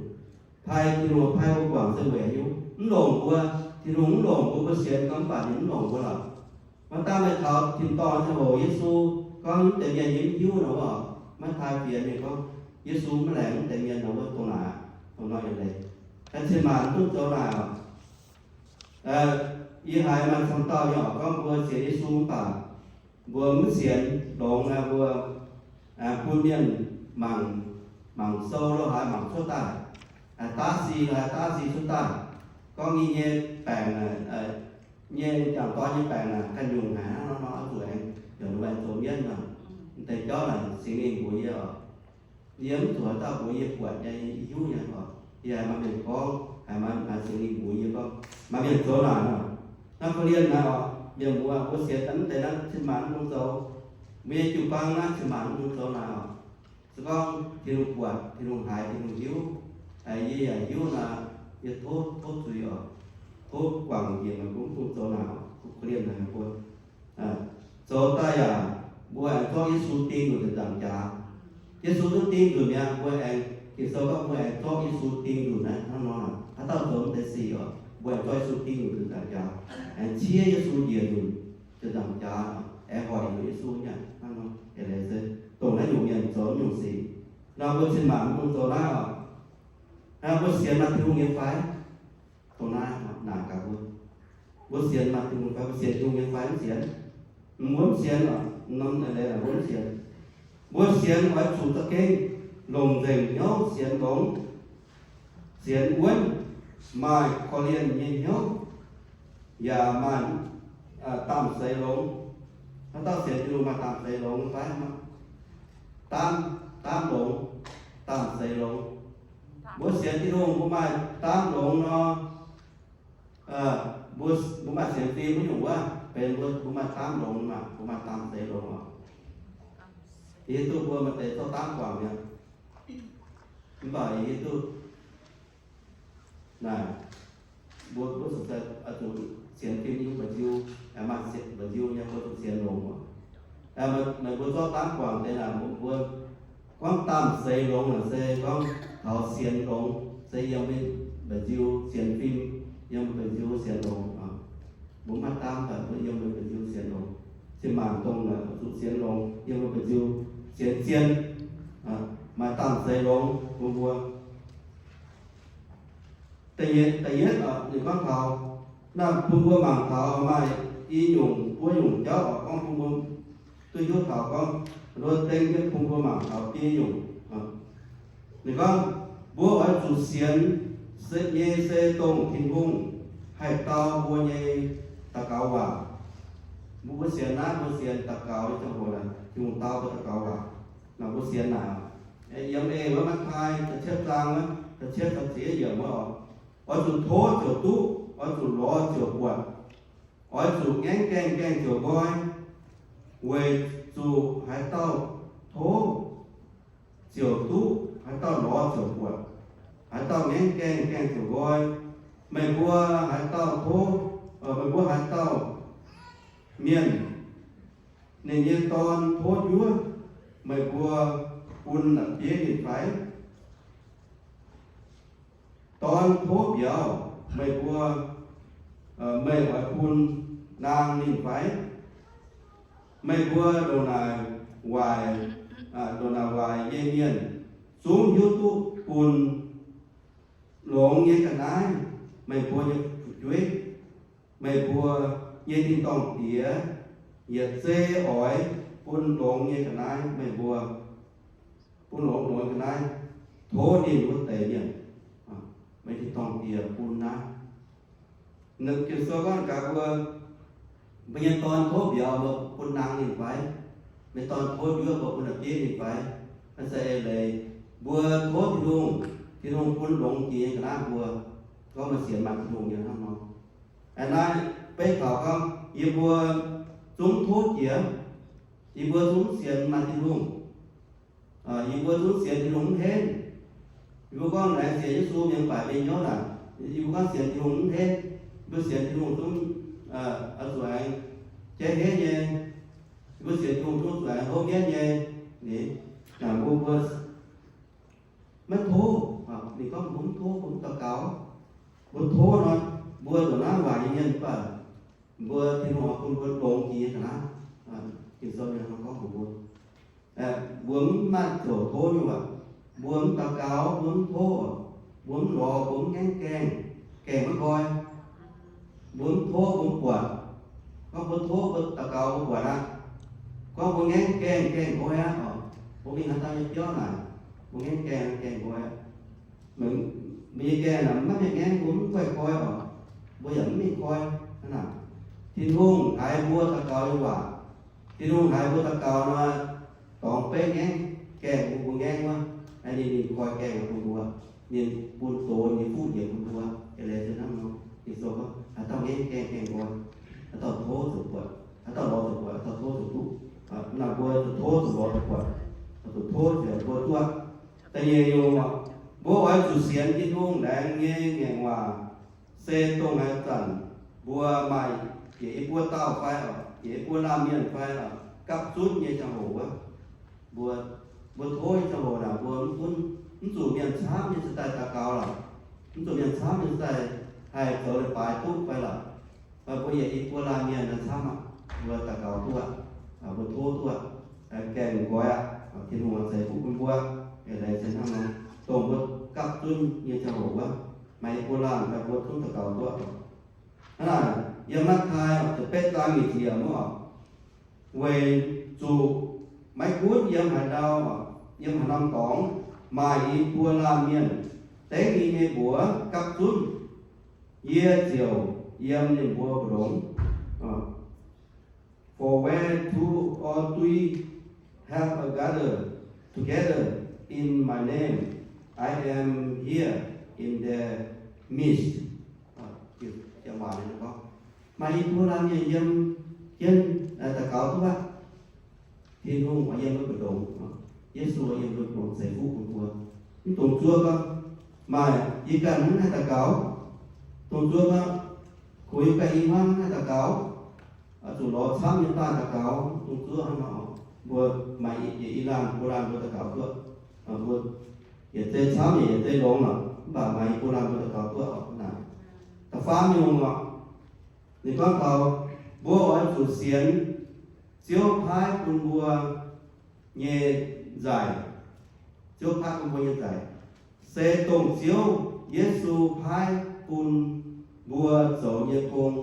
Paaiv Tin-Hungh paaiv mbuo guangc se weic haaix nyungc? Mv longc mbuo, Tin-Hungh mv longc mbuo, mbuo sienx gorngv mv baac ninh mv longc mbuo lorqc. Maaih dangh meih taux tin-dorngh ziangh hoc Yesu gorngv mv deix mienh yiem hiuv nor, maiv taaih fienx ninh gorngv Yesu mv laengz mv deix mienh nor, wuov dongh naaic, dongh nor yietc leiz. Cin-maanc mv dungx zoux naaic oc. Yie haiz maaih camv dauh nyei oc gorngv mbuo sienx Yesu mv baac mbuo mv sienx longx, mbuo bun mienh mangc, mangc sou lo haaix mangc cuotv daaih, daav si lo haaix daav si cuotv daaih, gorngv yie nyei baengc, nyei jangc dorn nyei baengc naaic ganh nyungc haic hnangv nor, nor oix zuqc aengx heuc ninh mbuo zoux mienv nor. Mv deix jauv naaic Singx Lingh mbuox yie oc. Yie mv zuqc haaix dauh mbuox yie buatc nyei, yie hiuv nyei oc. Yie haiz maaih mienh gorngv, haiz maaih, maaih Singx Lingh mbuox yie gorngv maaih mienh zoux naaic nor. Naaiv korv-lienh naaiv oc, mienh mbuo, mbuo sienx daaih mv deix naaiv cin-maanc mv dungx zoux. Mbuo nyei jiu-baang naaiv cin-maanc mv dungx zoux naaic oc. Se gorngv Tin-Hungh buatc, Tin-Hungh haiz, Tin-Hungh hiuv, yie yaac hiuv naaic, yie tov, tov zuiz oc, tov guangc njiec meih mbuo mv dungx zoux naaic oc. Korv-lienh naaic mbuo zoux daaih yaac mbuo aengx zorqv Yesu ding nzunc nzaangc jaax. Yesu duqv ding nzunc mi'aqv, mbuo aengx, Ging-Sou gorngv mbuo aengx zorqv Yesu ding nzunc naaiv hnangv nor, haaix dauh zoux mv deix sic oc, mbuo aengx zorqv Yesu ding nzunc nzaangc jaax, aengx ciev Yesu njiec nzunc nzaangc jaax, aengx hoic nzunc Yesu nyanc hnangv nor. Eix leiz se dongh naaiv nyungc mienh zoux nyungc sic. Nor mbuo cin-maanc mv dungx zoux naaiv oc. Mbuo sienx maaih Tin-Hungh nyei fai? Dongh naaiv naaic gaax mbuo, mbuo sienx maaih Tin-Hungh fai? Mbuo sienx Tin-Hungh nyei fai mv sienx? Mbuo mv sienx oc. Norm eix leiz mbuo mv sienx. Mbuo sienx oix zuqc za'gengh longc nzengc hnyouv sienx longx, sienx wuonv, maaih korv-lienh nyei hnyouv, yaac maaih, aa, daamh seix longx. Haaix dauh sienx Tin-Hungh maaih daamh seix longx fai? Daamh, daamh longx, daamh seix longx. Mbuo sienx Tin-Hungh mbuo maaih daamh longx nor, mbuo, mbuo maaih sienx fim wuov nyungc wuov, benx mbuo, mbuo maaih daamh longx maah, mbuo maaih daamh seix longx oc. Yie hiuv duqv mbuo maaih deix zorqv daamv guangc mi'aqv. Mv baac yie hiuv duqv naaic, mbuo, mbuo zuqc, zuqc sienx fim nyei mba'nziu, maaih mba'nziu nyei mbuo zuqc sienx longx oc. Meih mbuo zorqv daamv guangc deix naaic, mbuo, mbuo gorngv daamh seix longx naaic se gorngv taux sienx longx, se yiem mba'nziu sienx fim, yiem mba'nziu sienx longx. Mbuo mv maaih daamv, mv baac mbuo yiem mba'nziu sienx longx. Cin-maanc dongh naaic zuqc sienx longx, yiem mba'nziu sienx zien, maaih daamh seix longx bun mbuo. Da'yietv, da'yietv oc, ninh gorngv taux, naaiv bun mbuo mangc taux maaih i nyungc, buo nyungc jauv oc, gorngv bun mbuo duqv hiuv taux gorngv, nduov dengv jienv bun mbuo mangc taux biei nyungc. Ninh gorngv, mbuo oix zuqc sienx se, nyei se dongh Tin-Hungh haih dau mbuo nyei daux gaux waac. Mbuo, mbuo sienx naaiv, mbuo sienx daux gaux nyei ziangh hoc naaic, Tin-Hungh dau mbuo daux gaux waac. Naaic mbuo sienx naaic, yiem eix wuov Matv^taai da'cietv zaang wuov, da'cietv caux ziex yiemc wuov oc. Oix zuqc tov ziouc duqv, oix zuqc lorz ziouc buatc, oix zuqc ngaengv gaengh gaengh ziouc nqoi, weic zuqc haaix dauh tov ziouc duqv, haaix dauh lorz ziouc buatc, haaix dauh ngaengv gaengh gaengh ziouc nqoi. Meih mbuo haaix dauh tov, meih mbuo haaix dauh mienh, ninh nyei dorn tov njuov, meih mbuo bun la'bieiv ninh fai? Dorn tov mbiauz, meih mbuo, meih oix bun naang ninh fai? Meih mbuo ndongc naaic waaic, ndongc naaic waaic nyei mienh, zungv hiuv duqv bun longx nyei ga'naaiv meih mbuo nyei fu'jueiv. Meih mbuo nyei tin-dorngh Diex yietc zei oix bun longx nyei ga'naaiv meih mbuo, bun longx, longx nyei ga'naaiv tov ninh wuov deix mienh. Meih tin-dorngh Diex bun naaiv. Ging-Sou gorngv gaax mbuo, mbuo nyei dorn tov mbiauz, mbuo bun naang ninh fai? Meih dorn tov njuov, mbuo bun la'bieiv ninh fai? Naaiv se eix leiz mbuo tov Tin-Hungh, Tin-Hungh bun longx jiex nyei ga'naaiv mbuo, gorngv meih sienx maaih Tin-Hungh nyei hnangv nor. Aa, naaiv beiv taux gorngv yie mbuo zungv tov jiex, yie mbuo zungv sienx maaih Tin-Hungh. Yie mbuo zungv sienx Tin-Hungh mv henv. Yie mbuo gorngv laengz zingh Yesu mingh mv baac mbenc hnyouv naaic, yie mbuo gorngv sienx Tin-Hungh mv henv. Yie mbuo sienx Tin-Hungh zungv oix zuqc aengx jaiv henv nyei. Yie mbuo sienx Tin-Hungh zungv zuqc aengx houv mienv nyei. Ninh, naaic mbuo, mbuo maiv tov. Ninh gorngv mbuo mv tov, mbuo mv daux gaux. Mbuo tov nor, Mbuo zuqc naaiv waaic nyei mienh mv baac mbuo Tin-Hungh oix bun mbuo longx jiex nyei ga'naaiv. Ging-Sou nyei hnangv gorngv mbuox mbuo, mbuo mv maaih zoux tov nyei waac. Mbuo mv daux gaux, mbuo mv tov, mbuo mv lorz, mbuo mv ngaengv gaengh, gaengh maiv nqoi. Mbuo mv tov, mbuo mv buatc. Gorngv mbuo tov, mbuo daux gaux, mbuo buatc aqv. Gorngv mbuo ngaengv gaengh, gaengh nqoi aqv oc. Mbuo mingh haaix dauh nyei biauv naaic, mbuo ngaengv gaengh, gaengh nqoi aqv. Mbuo nyei gaengh naaic maiv maaih ngaengv, mbuo mv guaih nqoi oc. Mbuo yaac mv mingh nqoi hnangv naaic. Tin-Hungh haiz mbuo daux gaux nyei waac. Tin-Hungh haiz mbuo daux gaux nor, dorngx beiv ngaengv gaengh bun mbuo ngaengv wuov, ninh, ninh koi gaengh bun mbuo, ninh bun doz nyei fuqv njiec bun mbuo. Eix leiz se hnangv nor, Ging-Sou gorngv, haaix dauh ngaengv gaengh, gaengh nqoi, haaix dauh tov ziouc buatc, haaix dauh lorz ziouc buatc, haaix dauh tov ziouc duqv. Naaic mbuo zuqc tov ziouc lorz ziouc buatc, zuqc tov ziouc mbuo duqv. Da'nyeic nyungc, mbuo oix zuqc sienx Tin-Hungh laengz nyei ngaengc waac, se dongh haaix zanc mbuo maaih yietc i buo dauh fai, yietc i buo laanh mienh fai, gapv zunv nyei ziangh hoc wuov, mbuo, mbuo tov nyei ziangh hoc naaic, mbuo mv gunv, mv zuqc mienh camv nyei cingx daaih daux gaux lorqc, mv zuqc mienh camv nyei cingx daaih haih zoux leiz-baaix duqv fai lorqc, fai mbuo yietc i buo laanh mienh naaiv camv aqv, mbuo daux gaux duqv aqv, mbuo tov duqv aqv, gaengh nqoi aqv, Tin-Hungh ceix fuqv bun mbuo. Eix leiz se hnangv nor, dongh mbuo gapv zunv nyei ziangh hoc wuov, maaih i buo laanh fai mbuo zungv daux gaux duqv. Hnangv naaic, yiem Matv^taai ziepc betv zaang nyic ziepc yiemc oc, weic zuqc maiv gunv yiem haaix ndau, yiem haaix norm dorngx, maaih i buo laanh mienh dengv ninh nyei mbuox gapv zunv, yie ziouc yiem ninh mbuo mbu'ndongx. For where two or three have gathered together in my name, I am here in their midst. Maaih i buo laanh mienh yiem jienv daux gaux duqv aqv. Tin-Hungh oix yiem mbuo mbu'ndongx. Yesu oix yiem mbuo mbu'ndongx ceix fuqv bun mbuo. Mv dungx zuov gorngv maaih yie ganh hnangv naaiv daux gaux. Dungx zuov gorngv kuinx ganh i hmuangv hnangv naaiv daux gaux. Oix zuqc lorz camv nyei daaih daux gaux. Dungx zuov hnangv nor, mbuo maaih yietc i laanh, buo laanh mbuo daux gaux duqv. Mbuo yietc zei camv, yietc zei longx lorqc, mv baac maaih i buo laanh mbuo daux gaux duqv oc. Naaic da'faam nyungc oc, ninh gorngv taux mbuo oix zuqc sienx Ziouv paaiv bun mbuo nyei nzaic. Ziouv paaiv bun mbuo nyei nzaic, se dongh Ziouv Yesu paaiv bun mbuo zoux nyei gong,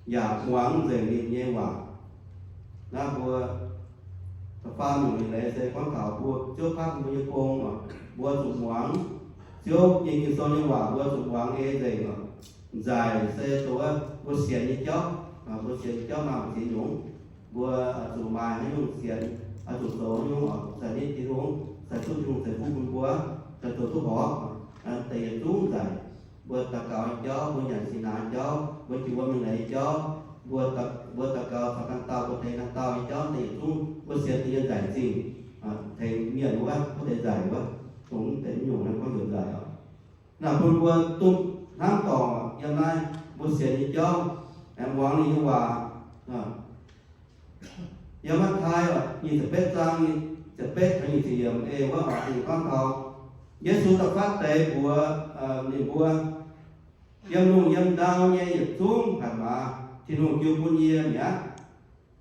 yaac muangx nzengc ninh nyei waac. Naaiv mbuo da'faam nyungc eix leiz se gorngv taux mbuo Ziouv paaiv bun mbuo nyei gong oc, mbuo zuqc muangx Ziouv nyei Ging-Sou nyei waac, mbuo zuqc muangx ei nzengc oc. Nzaic se dongh wuov mbuo sienx nyei jauv, mbuo sienx nyei jauv maaih ziex nyungc. Mbuo zuqc maaih haaix nyungc sienx, zuqc zoux haaix nyungc oc, caux nitv Tin-Hungh, caux duqv Tin-Hungh ceix fuqv bun mbuo, caux zoux duqv horpc, deix yietc zungv nzaic. Mbuo daux gaux nyei jauv, mbuo nyanc singx hnaangx jauv, mbuo jiex wuom mingh leiz jauv, mbuo, mbuo daux gaux caux ganh dauh, mbuo tengx ganh dauh nyei jauv, deix yietc zungv mbuo sienx deix nyei nzaic zingh, tengx mienh wuov, wuov deix nzaic wuov, dongh deix nyungc naaiv gorngv heuc nzaic oc. Naaic bun mbuo duqv hnamv dorngc yiem naaiv mbuo sienx nyei jauv, aengx muangx ninh nyei waac. Yiem Matv^taai nyic ziepc betv zaang, ziepc betv taux nyic ziepc yiemc eix wuov oc, ninh gorngv taux Yesu da'faatv deix mbuox ninh mbuo, yiem lungh yiem ndau nyei yietc zungv hatc maaz Tin-Hungh jiu bun yie mi'aqv.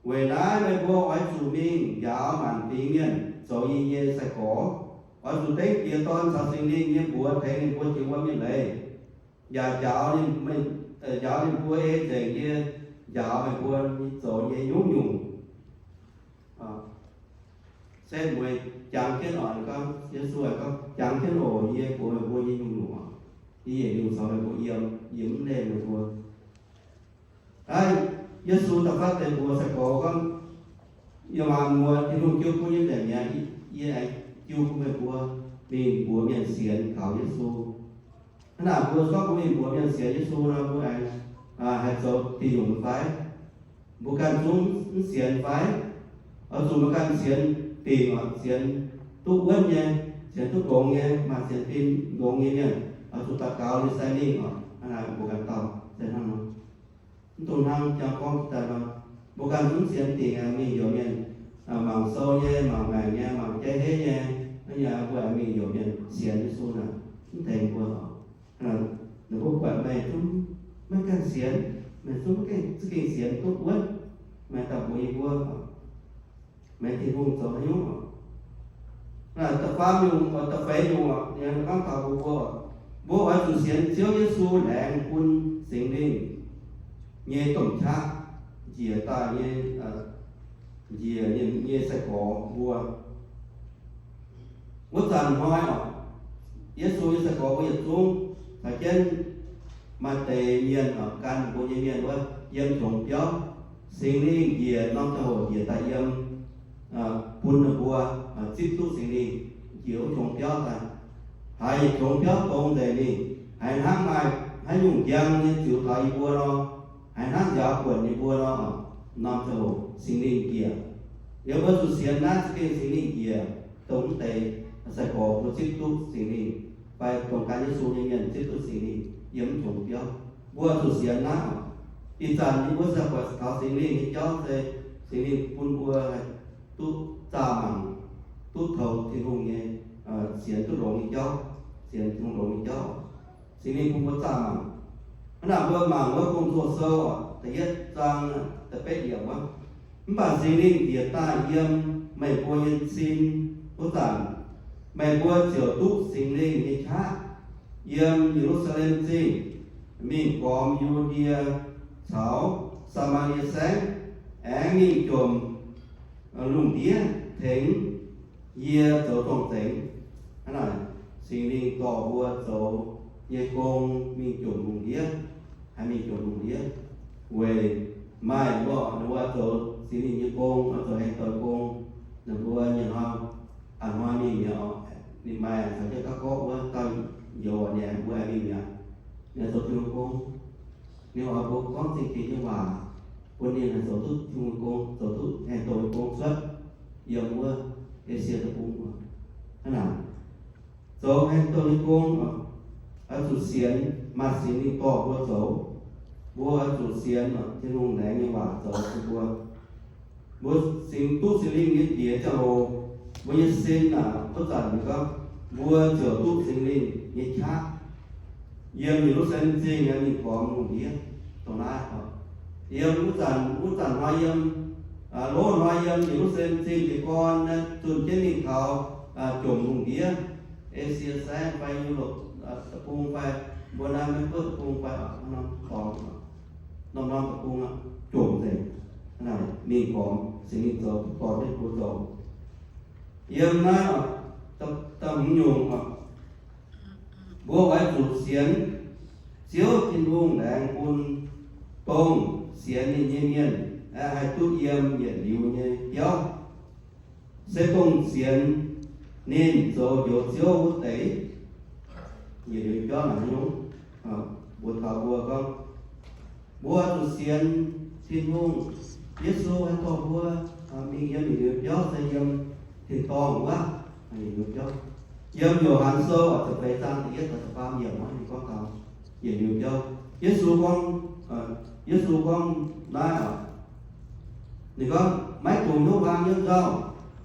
Weic naaiv meih mbuo oix zuqc mingh njaaux maanc fingx mienh zoux yie nyei sai-gorx. Oix zuqc dengv Diex, Dorn caux Singx Lingh nyei mbuox tengx ninh mbuo jiex wuom nyei leiz, yaac njaaux ninh, njaaux ninh mbuo ei nzengc yie njaaux meih mbuo zoux nyei nyungc-nyungc. Se mueiz jangx jienv oc, gorngv Yesu gorngv, jangx jienv oc, yie mbuox meih mbuo nyei nyungc-nyungc oc. Yie yietc nyungc caux meih mbuo yiem, yie mv leih meih mbuo. Aav, Yesu da'faatv deix mbuox sai-gorx gorngv, yie maanc muoz Tin-Hungh jiu bun yie nzengc mi'aqv, yie aengx jiu bun meih mbuo mingh mbuox mienh sienx kaux Yesu. Hnangv naaic mbuo gorngv mbuo mingh mbuox mienh sienx Yesu nor, mbuo aengx haih zoux diuh nyungc fai? Mbuo ganh zungv mv sienx fai? Oix zuqc mbuo ganh sienx dingc oc, sienx duqv wuonv nyei, sienx duqv longx nyei, maaih sienx fim longx nyei mienh, oix zuqc daux gaux ninh sai mingh oc. Hnangv naaic mbuo ganh dauh se hnangv nor. Mv dungx hnangv jangx gorngv daaih nor, mbuo ganh zungv sienx dingc aengx mingh heuc mienh mangc sou nyei, mangc maengc nyei, mangc jaiv heiv nyei, hnangv naaic mbuo aengx mingh heuc mienh sienx Yesu naaic, mv tengx mbuo oc. Ninh mbuo buatc meih zungv maiv gaengh sienx, meih zungv maiv gaengh, za'gengh sienx duqv wuonv, meih daaih mbuox yie mbuo, meih Tin-Hungh zoux haaix nyungc oc? Naaiv da'faam nyungc, da'feix nyungc oc, ninh gorngv taux mbuo, mbuo oix zuqc sienx Ziouv Yesu laengz bun Singx Lingh nyei domh qaqv njiec daaih nyei, njiec nyei sai-gorx mbuo. Wuov zanc hnoi oc, Yesu nyei sai-gorx mbuo yietc zungv caux jienv maaih deix mienh oc, gan mbuo nyei mienh wuov yiem qongx biauv, Singx Lingh njiec norm ziangh hoc njiec daaih yiem, bun ninh mbuo zipv duqv Singx Lingh njiec wuov qongx biauv daaih. Haiz yietc qongx biauv dongz nzengc mingh, haiz hnangv maaih haaix nyungc njang nyei ziux taux yie mbuo nor, haiz hnangv nziaaux buonc yie mbuo nor, norm ziangh hoc Singx Lingh njiec. Liuz mbuo zuqc sienx naaiv za'gengh Singx Lingh njiec, dongh mv deix sai-gorx mbuo zipv duqv Singx Lingh, fai dongh gan Yesu nyei mienh zipv duqv Singx Lingh yiem mv qongx biauv. Mbuo zuqc sienx naaiv oc. Ih zanc yie mbuo se buatc taux Singx Lingh nyei jauv se Singx Lingh bun mbuo haih duqv zaah mangc, duqv toux Tin-Hungh nyei, sienx duqv longx nyei jauv, sienx Tin-Hungh longx nyei jauv. Singx Lingh bun mbuo zaah mangc. Hnangv naaic mbuo mangc wuov Gong-Zoh Sou da'yietv zaang da'betv yiemc wuov, mv baac Singx Lingh njiec daaih yiem meih mbuo nyei sin wuov zanc, meih mbuo ziouc duqv Singx Lingh nyei qaqv. Yiem Ye^lu^saa^lem Zingh mingh gormx Yu^ndie caux Saa^maa^lie Saengv, aengx mingh jomc lungh ndiev tengx yie zoux zorng-zengx. Hnangv naaic, Singx Lingh dorh mbuo zoux nyei gong mingh jomc lungh ndiev, haih mingh jomc lungh ndiev, weic maaih mbuo, mbuo zoux Singx Lingh nyei gong, zoux hengx douh gong, ninh mbuo nyei hnoi, a'hnoi mingh mi'aqv, ninh maaih caux jienv gapv gorqv wuov dauh youz ninh mbuo aengx mingh mi'aqv. Ninh zoux Tin-Hungh gong, ninh oix mbuo gorngv zingh jiex nyei waac bun ninh haih zoux duqv Tin-Hungh gong, zoux duqv hengx douh nyei gong cuotv yiem wuov Esie deic-bung. Hnangv naaic, zoux hengx douh nyei gong oix zuqc sienx maaih Singx Lingh dorh mbuo zoux. Mbuo oix zuqc sienx Tin-Hungh laengz nyei waac zoux bun mbuo. Mbuo singx duqv Singx Lingh nyei jiex ziangh hoc, mbuo nyei sin aac, wuov zanc ninh gorngv mbuo ziouc duqv Singx Lingh nyei qaqv. Yiem Ye^lu^saa^lem Zingh nyei mingh gormx lungh ndiev dongh naaiv oc. Yiem wuov zanc, wuov zanc hnoi yiem, loz hnoi yiem Ye^lu^saa^lem Zingh jiez gorn naaiv zunh jienv mingh taux jomc lungh ndiev, Esie Saengv fai Yu^lopc deic-bung fai mbuo naaiv Meiv Guoqv deic-bung fai norm-norm dorngx, norm-norm deic-bung jomc nzengc. Naaic mingh gormx, Singx Lingh zoux, dorh jienv mbuo zoux. Yiem naaiv da'hmz nyungc, mbuo oix zuqc sienx Ziouv Tin-Hungh laengz bun dongh sienx ninh nyei mienh haih duqv yiem yietc liuz nyei biauv. Se dongh sienx ninh zoux njoux Ziouv wuov deix. Yietc liuz biauv naaic haaix nyungc? Mbuo taux mbuo gorngv, mbuo zuqc sienx Tin-Hungh. Yesu haih dorh mbuo mingh yiem yietc liuz biauv se yiem tin-dorngh wuov, yietc liuz biauv. Yiem Yo^han Sou ziepc feix zaang da'yietv taux da'faam yiemc wuov ninh gorngv taux yietc liuz biauv. Yesu gorngv, Yesu gorngv naaiv oc, ninh gorngv, maiv dungx hnyouv huaang hnyouv nzauh,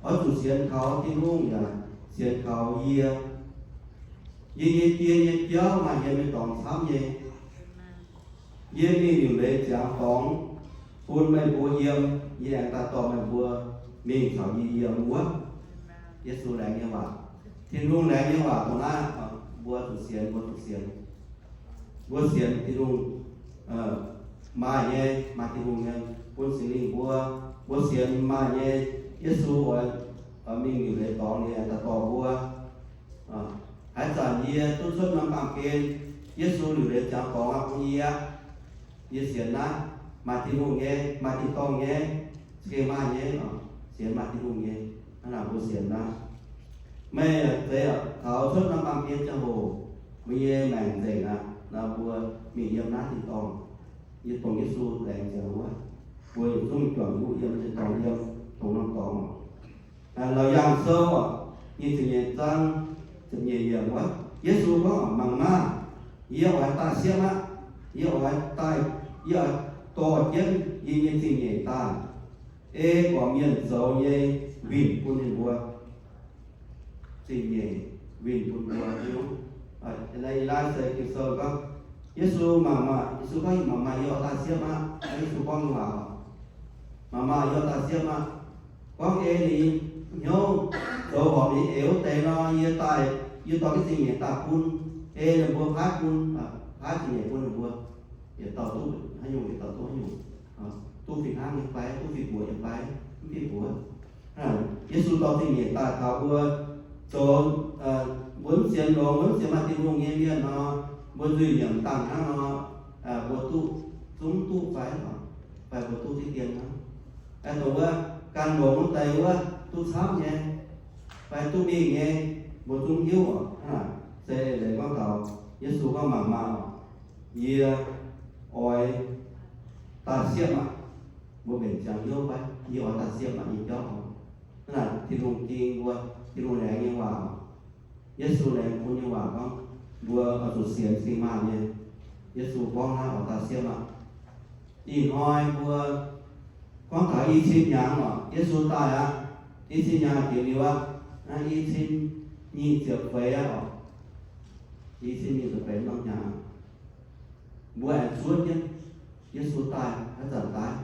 oix zuqc sienx kaux Tin-Hungh yaac sienx kaux yie. Yie nyei Die nyei biauv maaih yiem nyei dorngx camv nyei. Yie mingh liuc leiz ziangx dorngx bun meih mbuo yiem, yie aengx daaih dorh meih mbuo mingh caux yie yiem wuov. Yesu laengz nyei waac, Tin-Hungh laengz nyei waac dongh naaiv, mbuo zuqc sienx, mbuo zuqc sienx. Mbuo sienx Tin-Hungh maaih nyei, maaih Tin-Hungh nyei, bun Singx Lingh mbuo. Mbuo sienx maaih nyei, Yesu oix mingh liuc leiz dorngx, ninh aengx daaih dorh mbuo. Haaix zanc yie duqv cuotv norm baamh gen, Yesu liuc leiz ziangx dorngx aqv bun yie aqv. Yie sienx naaiv, maaih Tin-Hungh nyei, maaih tin-dorngh nyei, za'gengh maaih nyei, sienx maaih Tin-Hungh nyei. Hnangv naaic mbuo sienx naaiv. Meih zeiz taux cuotv norm baamh gen ziangh hoc, mbuo nyei maengc nzengc aqv, naaiv mbuo mingh yiem naaiv tin-dorngh, yie dongh Yesu laengz ziangx wuov, mbuo yietc zungv juangc duqv yiem tin-dorngh yiem, dongh norm dorngx oc. Laauc Yaangh Sou nyic ziepc nyeic zaang ziepc nyeic yiemc wuov, Yesu gorngv, mangc maah! Yie oix daaih siepv aqv. Yie oix daaih, yie oix dorh jienv yie nyei zingh nyeic daaih, ei gorqv-mienh zoux nyei winh bun ninh mbuo. Zingh nyeic winh bun mbuo. Naaiv se Ging-Sou gorngv, Yesu mangc maah, Yesu gorngv, mangc maah, yie oix daaih siepv aqv. Yesu gorngv nyei waac, mangc maah, yie oix daaih siepv aqv. Gorngv ei ninh hnyouv zoux horpc ninh eix wuov deix nor, yie daaih, yie dorh jienv zingh nyeic daaih bun, ei ninh mbuo paaiv bun, paaiv zingh nyeic bun ninh mbuo. Yietc dauh duqv haaix nyungc, yietc dauh duqv haaix nyungc. Duqv fih hnangv nyei fai, duqv fih buoz nyei fai, mv fih buoz. Yesu dorh zingh nyeic daaih taux mbuo zoux, mbuo mv sienx longx, mbuo mv sienx maaih Tin-Hungh nyei mienh nor, mbuo nzuih nyiemc dangh hnangv nor, mbuo duqv, zungv duqv fai, fai mbuo duqv diqv dien hnangv. Dongh wuov gan longx wuov deix wuov duqv camv nyei, fai duqv mingh nyei, mbuo zungv hiuv oc. Se leiz gorngv taux Yesu gorngv, mangc maah, yie oix daaih siepv aqv. Mbuo mbenc ziangx hnyouv fai, yie oix daaih siepv aqv nyei jauv oc. Hnangv naaic Tin-Hungh ging mbuo, Tin-Hungh laengz nyei waac oc. Yesu laengz bun nyei waac gorngv, mbuo oix zuqc sienx Singx Maanh nyei. Yesu gorngv naaiv oix daaih siepv aqv. Ih hnoi mbuo gorngv taux i cin hnyangx oc, Yesu daaih aqv. I cin hnyangx jiex liuz aqv, naaiv i cin nyic ziepc feix aqv oc. I cin nyic ziepc feix norm hnyangx aqv. Mbuo aengx zuov jienv Yesu daaih haaix zanc daaih.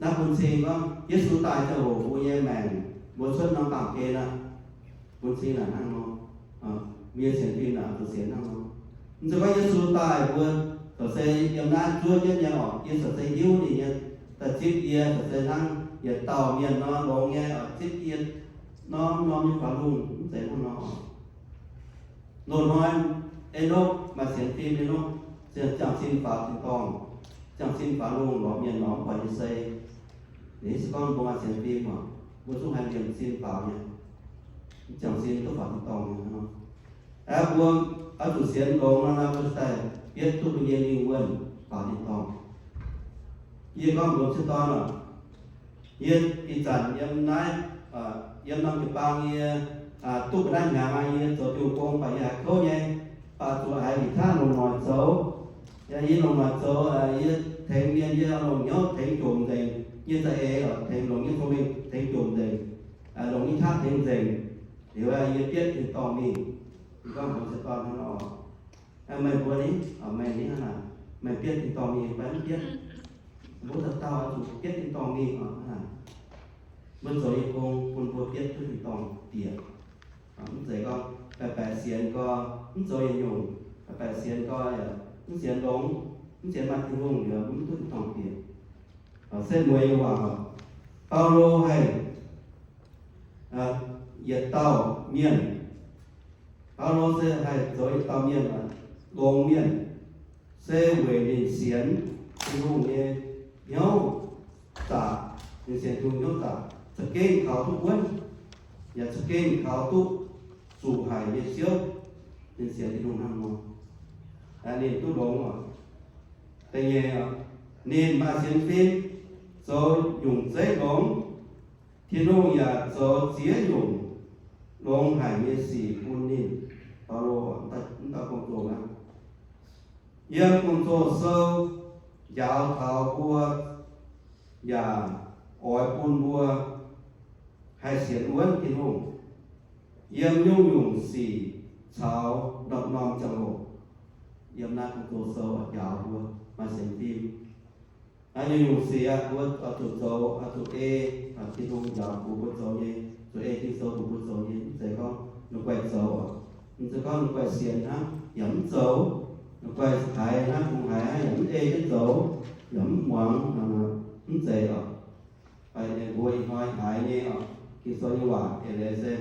Naaiv bun cing gorngv Yesu daaih ziangh hoc mbuo nyei maengc, mbuo cuotv norm baamh gen aqv. Bun cing naaic hnangv nor, mbuo nyei sienx fim naaic zuqc sienx hnangv nor. Mv zeiz gorngv Yesu daaih mbuo corc se yiem naaiv zuov jienv nyei oc, yie corc se hiuv ninh nyei daaih zipv yie, corc se hnangv yietc dauh mienh nor longx nyei oc, zipv yie norm norm nyei faaux lungh, mv zeiz hnangv nor oc. Loz-hnoi Enokv maaih sienx fim, Enokv ziangh sin faaux tin-dorngh, ziangh sin faaux lungh lorz mienh nor mv buatc nyei sei. Ninh se gorngv mbuo maaih sienx fim oc, mbuo zungv haih liemh sin faaux nyei, ziangh sin duqv faaux tin-dorngh nyei hnangv nor. Aeqv, mbuo oix zuqc sienx longx nor, mbuo daaih bietv duqv mbuo nyei lingh wuonh faaux tin-dorngh. Yie gorngv mbuox sieqv dorn oc, yie ih zanc yiem naaiv, yiem norm jiu-baang yie duqv ga'naaiv hnyangx aqv, yie zoux diuh gong baac yie haiz kouv nyei, baac zuqc haiz yietc qaqv longc noic zoux. Yie longc noic zoux, yie tengx mienh, yie longc hnyouv tengx jomc nzengc. Yie za'eix oc, tengx longc nyei cong-mengh tengx jomc nzengc, longc nyei qaqv tengx nzengc. Liuz yie bietv tin-dorngh mingh. Yie gorngv mbuox sieqv dorn hnangv nor, meih mbuo ni, meih ni hnangv naaic, meih bietv tin-dorngh mingh fai mv bietv? Mbuo dauh dauh oix zuqc bietv tin-dorngh mingh oc. Mbuo zoux nyei gong bun mbuo bietv duqv tin-dorngh bieqc. Mv zeiz gorngv baeqc baeqc sienx gau, mv zoux yietc nyungc, baeqc baeqc sienx gau, mv sienx longx, mv sienx maaih Tin-Hungh liuz mv duqv tin-dorngh bieqc. Se mueiz nyei waac, Baulo haih yietc dauh mienh, Baulo se haih zoux yietc dauh mienh, longx mienh, se weic ninh sienx Tin-Hungh nyei hnyouv zaqc, ninh sienx Tin-Hungh hnyouv zaqc, za'gengh kaux duqv wuonv, yaac za'gengh kaux duqv zuqc haic nyei Ziouv. Ninh sienx Tin-Hungh hnangv nor, ninh duqv longx oc. Da'nyeic, ninh maaih sienx fim, zoux nyungc zeiv longx, Tin-Hungh yaac zoux ziex nyungc longx haic nyei sic bun ninh. Baulo mv dauh gong-zoh aqv. Yiem gong-zoh sou njaaux taux mbuo yaac oix bun mbuo haih sienx wuonv Tin-Hungh yiem nyungc-nyungc sic caux norm-norm ziangh hoc. Yiem naaiv gong-zoh sou njaaux mbuo maaih sienx fim. Nyungc-nyungc sic aqv, mbuo oix zuqc zoux, oix zuqc ei Tin-Hungh njaaux bun mbuo zoux nyei, zuqc ei Ging-Sou bun mbuo zoux nyei. Mv zeiz gorngv la'guaih zoux oc, mv zeiz gorngv la'guaih sienx hnangv yaac mv zoux, la'guaih haiz hnangv, kungx haiz hnangv yaac mv ei jienv zoux, yaac mv muangx, mv zeiz oc. Mbuo ih hnoi haiz nyei oc, Ging-Sou nyei waac eix leiz se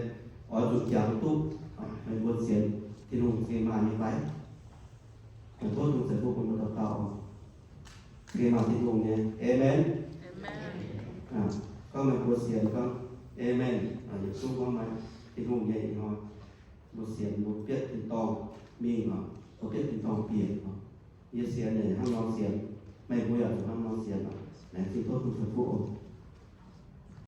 oix zuqc jangx duqv meih mbuo sienx Tin-Hungh za'gengh maaih nyei fai? Tov Tin-Hungh ceix fuqv bun mbuo dauh dauh oc. Za'gengh maaih Tin-Hungh nyei. Aamen. Gorngv meih mbuo sienx gorngv, Aamen. Yietc zungv gorngv maaih Tin-Hungh nyei ih hnoi. Mbuo sienx, mbuo bietv tin-dorngh mingh oc, mbuo bietv tin-dorngh bieqc oc. Yie sienx yaac hnangv nor sienx, meih mbuo yaac zuqc hnangv nor sienx oc. Laengz zingh tov Tin-Hungh ceix fuqv oc.